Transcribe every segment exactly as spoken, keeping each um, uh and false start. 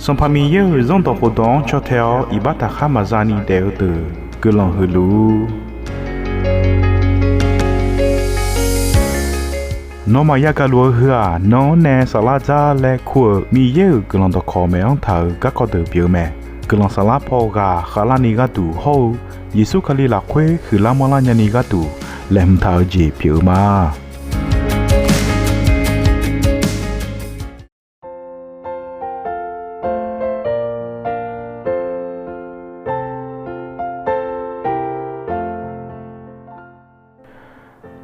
Sanqpaq Miqyaer-euq Zanrdawq khofdawq-anr caw tae-awr iqbax taqkhar maqza ni daef-eu deuq guiqlanq huiq luf-ur. Nawmaf yagaq luf-eu heu-aq, nan-anr nae saflar dzar laer kur-euq Miqyaer-euq guiqlanq dawqkawq maeq-anr taq-euq garkawv deuq pyeuf-eu mae. Guiqlanq saflar paw ghaq khavlarni gharduq hawr-eu Yeqsur Kali lafkhoer huiqlar manrlar nyani gharduq laeqhmq taq-eu jeq pyeuf-eu ma.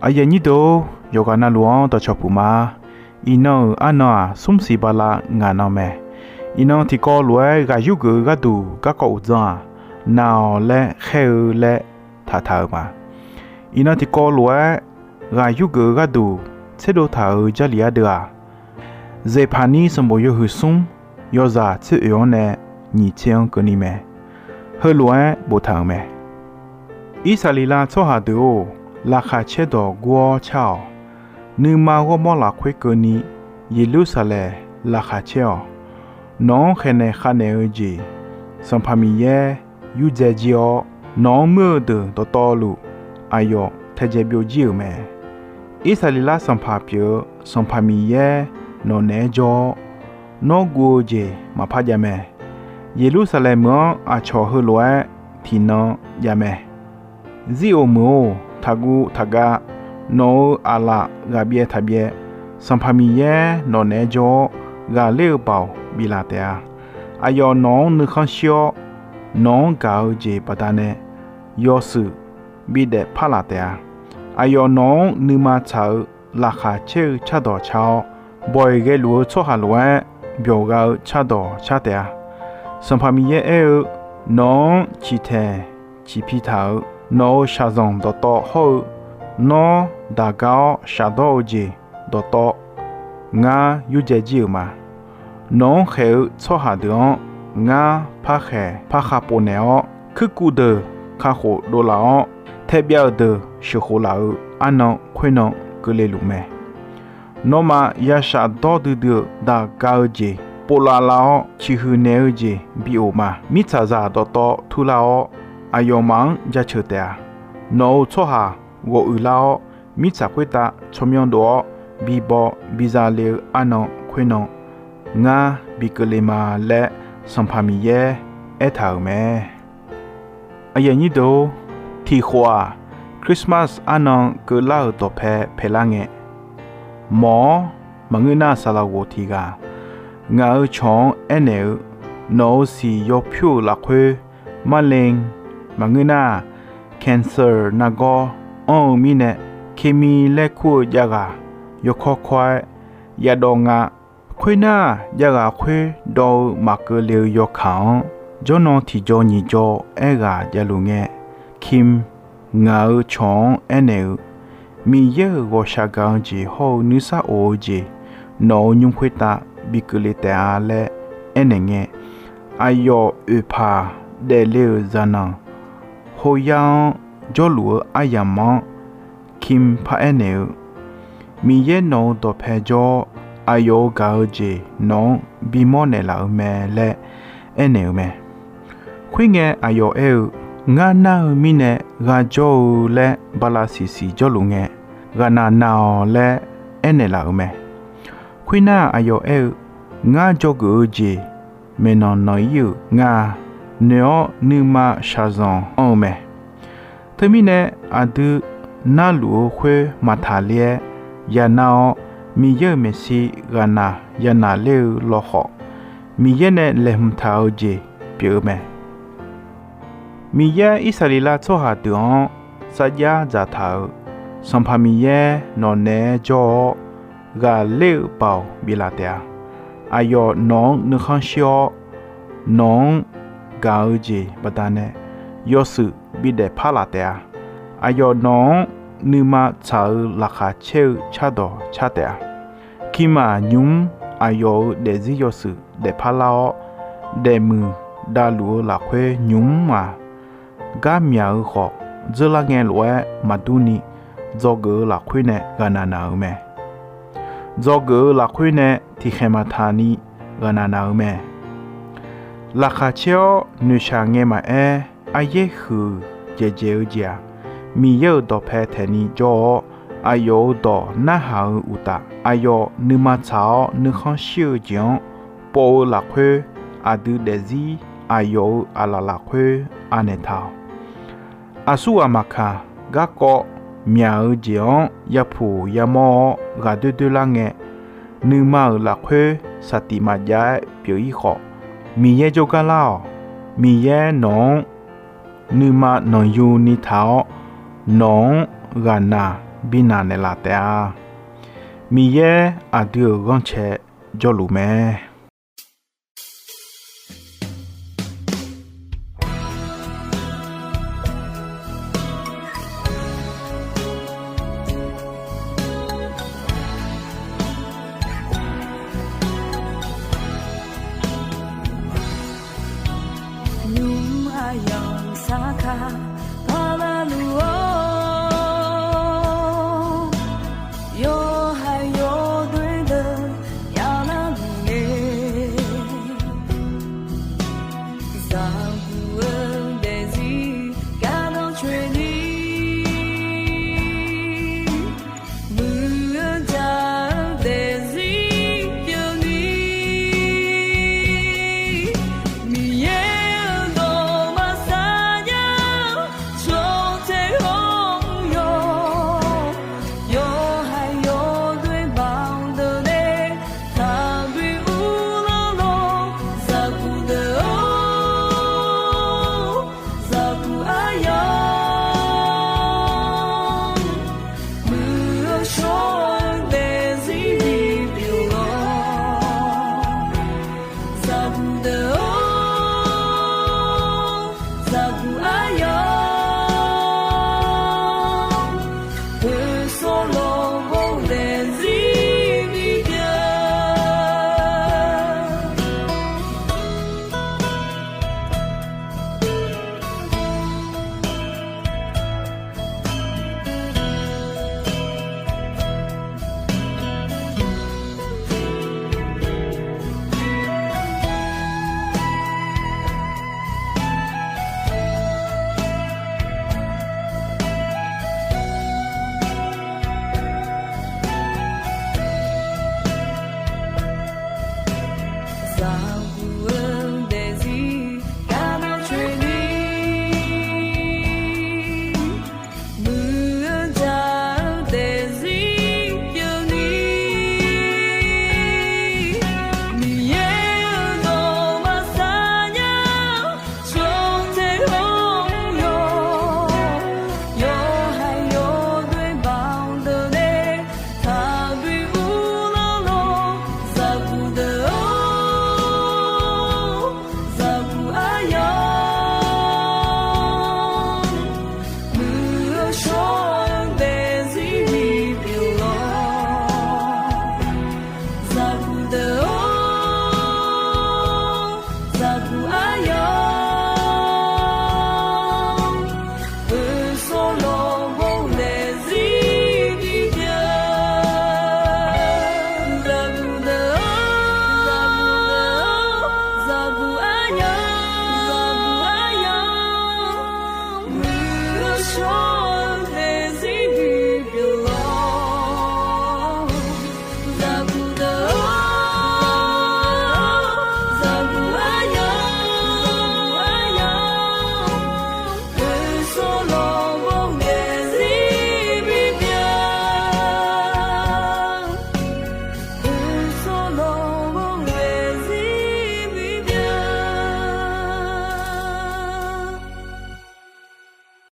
Aqyuif aqnyir deuq-or, yawqghaq navluf-anr dawqcawq puq ma. Iqnan-euq arnan-aq, smr siq bala ngaq nan mae. Iqnan tiqkawv lof-aer ghaq yurgeuf-eu gharduq garkawv uqdzan-aq, Na-awq laer khaer-eu laer taqtaq-euq ma. Iqnan tiqkawv lof-aer ghaq yurgeuf-eu gharduq tserdov taq-euq Jarlif ardeuv-aq, Zeqpaqnir sanqbof yawhuiq smr yawzaq tser oeq-anr nae nyiq tser-anr keuvni mae. Heulof-aer boftaq-euq mae. Irsaqleqlav tsawrhaq deuq-or, laqkhaq caerdawq gur-awr car-awq. Nuima ghawrmawr lafkhoer keuvni Yeqlursaqlaeq laqkhaq caer-awq. Nawq-anr khaeqnaeq khavnaeq-eu jeq Sanqpaq Miqyaer yurdzae jir-awr, nawq-anr muir-eu deuq dawqtawvluf aqyawf taedzae byovjir-euq mae. Irsaqleqlav sanqpaq pyeuf-eu Sanqpaq Miqyaer nawq naeq-aer jawr-awr, nawr guv-eu jeq maqpar jav mae. Yeqlursaqlaeq meuq-anr aqcawq heulof-aer tiqnan jav mae. Zir-oq meuq-or, taqguv taqgav, nawq-euq aqlaf ghaqbyaev taqbyaev, Sanqpaq Miqyaer nawq naeq-aer jawr-awr, ghaqler-eu baoq biflaf taef-a. Aqyawf nawq-anr nuikhanr shir-awr, nawq-anr gaq-eu jeq baqdanae yawshuif bidaef par laf taef-a. Aqyawf nawq-anr nuima tsaq-eu laqkhaq caer-eu cardawq car-awr, bawq-iq ghaeluf-eu tsawrhaq lof-aer byawq gha-eu cardawq car taef-a. Sanqpaq Miqyaer aer-eu, Nawq-anr ciqtaeq ciqpi taq-euq nawq-euq shaqzanq dawqtawv hawr-eu, nawr daq gar-awr shafdawr-eu jeq dawqtawv ngar yurdzae jir-euq ma. Nawq-anr khaeq-eu tsawrhaq deuq-anr ngar parkhaeq parkhav pov naeq-awr, kuirkuv deuq kakhof dovlaf-awr, taebyav-euq deuq sheuqkhof laf-eu arnan khoernan keuvle luf mae. Nawmaf yashaf dawr duidui-euq daq ga-eu jeq povlav lar-awr, ciqhuiq naeq-eu jeq bi of ma. Mirtsaqzaq dawqtawv turlar-awr, aqyawfmaf-anr jaceuq taef-a. Nawq-euq tsawrhaq ghawq uiqlar-awr, mirtsaq khoertav tsawrmyanr dov-awr, bibaw biza le-eu arnan khoernan ngar bi keuvle ma laer, Sanqpaq Miqyaer aertaq-euq mae. Aqyuif aqnyir deuq-or, tiqkhof-aq, Christmas arnan keuvlar-euq dawqpae paelar ngae, mawq-awr maqngeur nar saqlaq ghof tiq ghaq ngaq-euq cawq-anr aernaeq-eu, Nawq-euq siq yawpyur-euq lafkhoer marle maqngeur nar, cancer nargawr anr-eu mirnae, kemi laer kur-eu jav ghaq yawkawr kawr-aer yadawv nga. Khoernar, jav ghaq khoer dawv-eu maqkeuv le-eu yawkaq-anr jawrnan tiqjaw nyiq jaw aerghaq javluf ngae, Kim ngaq-euq cawq-anr aernaeq-eu, Miqyaer-euq ghawqshaq gaq-eu jeq hawr-eu nuisar of-eu jeq nawq-euq nymr khoertav bi keuvle taef-a laer aernaeq ngae, aqyawf oeqpaq daefle-euq zaqnanq hoyar-anr jawrluf-eu aryamq-anr Kim paraer naeq-eu, Miqyaer nawq-euq dawqpae jawr-awr, aqyawf-euq gaq-eu jeq nawq-anr bimawr naeqlaf-eu mae laer aernaeq-eu mae. Khoerngae aqyawf aer-eu, Ngar nar-eu mirnae ghar jawr-eu laer bala siqsiq jawrluf ngae, ghaqnaq naq-awq laer aernaeq laf-euq mae. Khoernar aqyawf aer-eu, Ngar dzawgeuf-eu jeq maeqnan nan-ir-euq nga. Noeq-awr nuima shaqzanq anr-eu mae. Teumirnae aqdui narluf-eu khoer maqtaqler-aer yanar-awr, Miqyaer-euq maeqshi ghaqnaq yanaq ler-eu lawkhawf, Miqyaer nae laeqhmq taq-eu jeq pyeuf-eu mae. Miqyaer Irsaqleqlav tsawrhaq deuq-anr sarjax dzaqtaq-euq Sanqpaq Miqyaer nawqnaeq-aer jawr-awr, ghaqler-eu baoq biflaf taef-a. Aqyawf nawq-anr nuikhanr shir-awr, nawq-anr gaq-eu jeq baqdanae yawshuif bidaef par laf taef-a. Aqyawf nawq-anr nuima tsaq-eu laqkhaq caer-eu cardawq car taef-a. Kimaf nymq-mr aqyawf-euq daefzir yawshuif daefpar lar-awr, daefmuiq davluf-eu lafkhoer nymq-mr-aq, gar myaq-eu khawf, dzeurlar ngae lof-aer maqdur ni, dzawgeuf-eu lafkhoer nae ghaqnaq naq-euq mae. Dzawgeuf-eu lafkhoer nae tiqkhaeq maqtaq ni ghaqnaq naq-euq mae. Laqkhaq caer-awr noeqshaq ngae maqaer, aryaer huiq dzaeqdzaeq-eu jeq-aq, Miqyaer-euq dawqpae taeqni jawr-awr, aqyawf-euq dawq narhaq-eu uqtaf, aqyawf nuima tsaq-awr nuikhanr shir-eu jeq-anr pov-eu lafkhoer, aqdui daefzir aqyawf-euq aqlaf lafkhoer anaeq taq-awq. Aqsur ghaq maqkaq, garkawv myaq-eu jeq-anr yapuq yamawr-awr ghaqdoer doerlar ngae, nuima-euq lafkhoer saqtiq maqjav-aer pyeuf-ir khawf, Miqyaer jawrgar lar-awq. Miqyaer nawq-anr nuima nanqyuni taq-awr, nawq-anr ghaqnaq binaq naeqlaf taef-a. Miqyaer aqdui-euq ghanrcae jawrluf mae. Nymr aqyawf-euq sarkar parlar luf-awr, yawhaiq yawdoer deuq yavlar luf-eu, zaqguq-eu daefzir gardanr coeni, muiq-eu jaq-eu daefzir pyeufni, Miqyaer-euq dawq maqsar nya-eu cawq tae-awr yawq, yawhaiq yawdoer baq-eu deuq nae taqbi uvlanr lor. Zaqguq deuq-or, zaqguq aryamq, muiq-eu shawr-eu daefzir bipyeuf-awr, zaqguq deuq-or, zaqguq aryamq, poeqsawr lawqbawr daefzir bipyeuf zaq